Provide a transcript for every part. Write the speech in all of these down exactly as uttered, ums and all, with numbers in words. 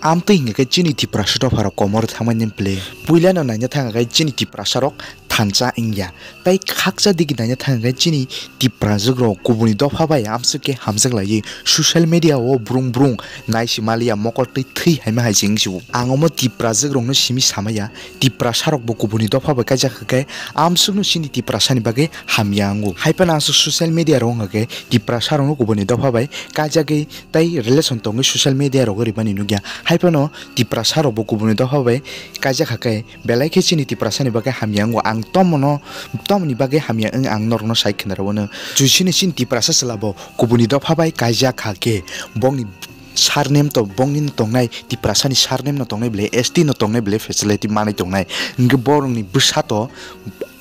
Amtwi hingkha khe chini Tiprasa dopharok komor thangmani play. Puilano naina thangkha khe chini Tiprasarok thansa wngya. Tai khaksa digi naina thangkha khe chini Tipraswkrok kubuni dopha bai amswk khe hamjak laiwi social media o brung brung naisi maliya mokol twi thwi haima hai se wngsiwo. Ang omo Tipraswkrokno simi samaya, Tiprasarokbo kubuni dopha bai kaijak kha khe amswkno chini Tiprasani bagwi hamya wngo. Hai phano aswk social media rok wngkha khe Tiprasarokno kubuni dopha bai kaijagwi tai relation tongwi social media rogo rimani nukya. Hai phano Tiprasa rokbo kubuni dopha bai kaijak kha khe belai khe chini Tiprasani bagwi hamya wngo. Ang tomono, tomoni bagwi hamya wng ang norokno sai khna rwno. Chusini chini Tiprasa chwla bo kubuni dopha bai kaijak kha khe bongni surname to bongni no tongnai, Tiprasani surname no tongnai bele, S T no tongnai bele, facility manwi tongnai. Hwnkhe borokni bwsa to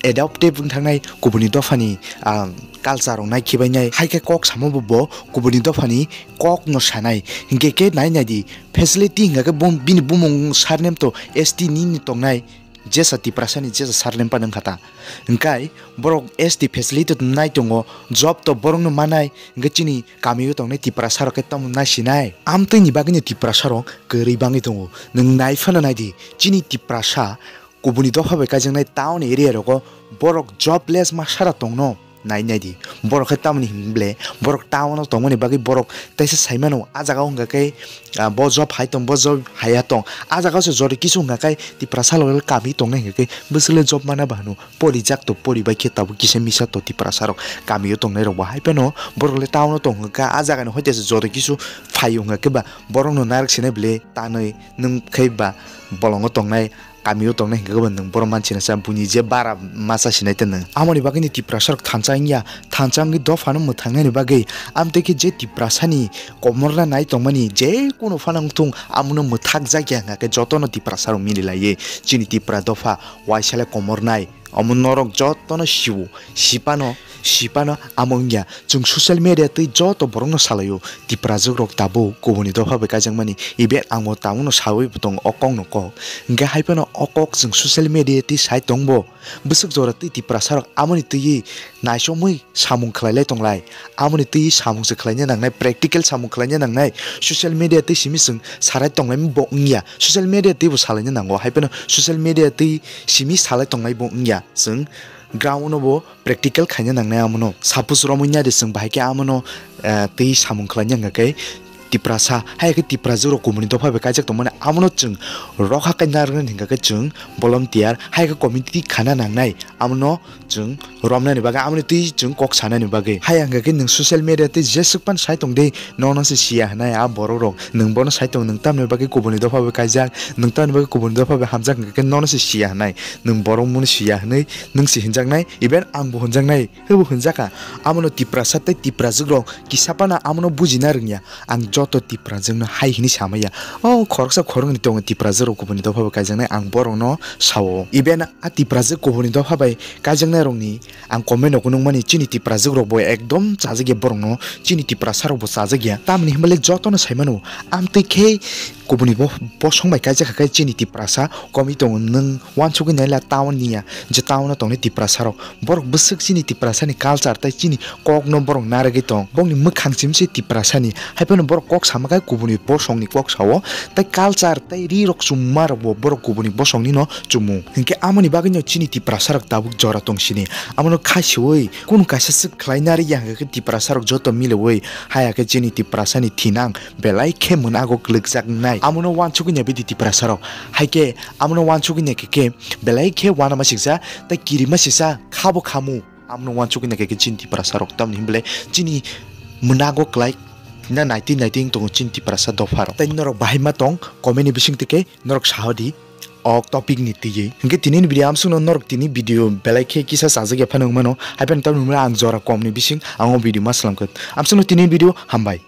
adoptive wng thangnai kubuni dophani, ah, culture rok nai khibainai. Hai khe kok samo bo, bo kubuni dophani kok no sanai. Hingke ke nai nai di, facility hingka ke bum-, bini bumung surname to S T ni ni tongnai, jesa Tiprasa ni jesa surname pa nang kha ta. Hingkai borok S T facility to nai tongo, job to borok no manai, hingke chini kami o tongnai Tiprasa rok ke tamo nai sinai. Amtwi ni bagwi no Tiprasa rok kwrwi bangwi tongo. Nwng nai phano nai di, chini Tiprasa kubuni dopha bai kaijaknai town area rogo borok jobless ma sara tongno. Nai nai di, borok khe tamoni himle, borok town o tongmani bagwi borok teisa sai mano, ah jaga o hwnka khe, ah, bo job hai tong, bo job haiya tong, ah jaga o se jori kisu hwnka khe Tiprasa rok le kami tongnai hwnka khe bwswk le job mana ba hwno, porijak to poribai khe tabuk kisa misa to Tiprasa rok kami o tongnai rok bo hai phano borok le town o tong hwnka khe ah jaga ni hoite se jori kisu phai o hwnka khe ba borok no narwk sinai bwle tanwi nwng khe ba bolong o tongnai. Kami o tongnai hingke bo nwng borok manchina sa buini je bara masa sinai te nwng. Amoni bagwi ni Tiprasa rok thansa wngya, thansa wngwi dophano mwthangnani bagwi. Amtwi khe je Tiprasa ni komorna nai tongmani je kunu phano wngthung amono mwthak jakya hingka khe jotono Tiprasa rok mili laiwi chini Tipra dopha waisale komornai. Omo norok jotono siwo, sipano, sipano amo wngya. Chwng social media twi joto borokno salaio, Tiprajwk rok tabuk kubuni dopha bai kaijakmani, even ang bo tabukno sawi bo tongo o kokno kok. Hwnkhe hai phano o kok chwng social media twi sai tongbo, bwswk jora twi Tiprasa rok amoni twiwi naisomwi samung khlai lai tonglai. Amoni twi samung se khlaina nangnai, practical samung khlaina nangnai. Social media twi simi chwng sarai tonglai bo wngya. Social media twi bo salaina nango. Hai phano social media twi simi salai tonglai bo wngya. Chwng ground no bo practical khaina nangnai amono. Suppose romwi nai de chwng bahai khe amono, eh, twi samung khlaina hwnkha khe Tiprasa, hai khe Tiprajwk rok kubuni dopha bai kaijak tongmani amono chwng rokha khe narwknani hwnkha khe chwng volunteer, hai khe committee khana nangnai. Amono chwng romnani bagwi, amoni twi chwng kok sanani bagwi. Haya hwnkha khe nwng social media tei jeswk phano sai tong de, nono se siya hwnai a borok rok. Nwng bono sai tong, nwng tamni bagwi kubuni dopha bai kaijak, nwng tamni bagwi kubuni dopha bai hamjak hwnkha khe nono se siya hwnai. Nwng borok mano siya hwnwi nwng se hinjaknai, even ang bo hinjaknai, hebo hinjaka. Amono Tiprasa tei Tiprajwk rok kisa phano amono bujina rwngya. Ang joto Tiprajwkno hai hwnwi samaya. O khoroksa khoroknwi tongo Tiprajwk rok kubuni dopha bai kaijaknai, ang borokno sao. Even a Tiprajwk kubuni dopha bai kaijaknai rokni ang comment rok nukmani, chini Tiprajwk rok bo ekdom chajak ya borokno, chini Tiprasa rok bo chajak ya. Tamni hwnba le jotono sai mano, amtwi khe kubuni bo-, bosong bai kaijak kha khe chini Tiprasa komwi tongo, nwng uansugwi naila town ni ya, je town o tongnai Tiprasa rok. Borok bwswk chini Tiprasani culture tei chini kokno borok narwgwi tong. Bongni mwkhang chimse Tiprasani. Hai phano borok kok sama khe kubuni bosongni kok sao. Tei culture tei ri rok chumma rokbo borok kubuni bosongnino chumu. Hinkhe amoni bagwino chini Tiprasa rok tabuk jora tong sini. Amono kha siwi kunu kaisa swk khlai narwkya hwnkhe Tiprasa rok joto miliwi haya khe chini Tiprasani thinang belai khe mwnago kwlwkjaknai. Amono uansugwi naibidi Tiprasa rok. Hai khe amono uansugwi naikhe khe belai khe uanama siksa tei kirima siksa khabo khamu. Amono uansugwi naikhe khe chini Tiprasa rok, tamni hwnba le chini mwnago kwlai na naitwi naitwi wng tongo chini Tiprasa dopha rok. Tei norok bahai ma tong comment ni bising twi khe norok sahodi o topic ni twiwi. Hinkhe tini ni video amsukno norok tini video belai khe kisa chajak ya phano wng mano. Hai phano tamni hwnba le ang jora kom ni bising ang o video ma swlam khe. Amsukno tini ni video hambai.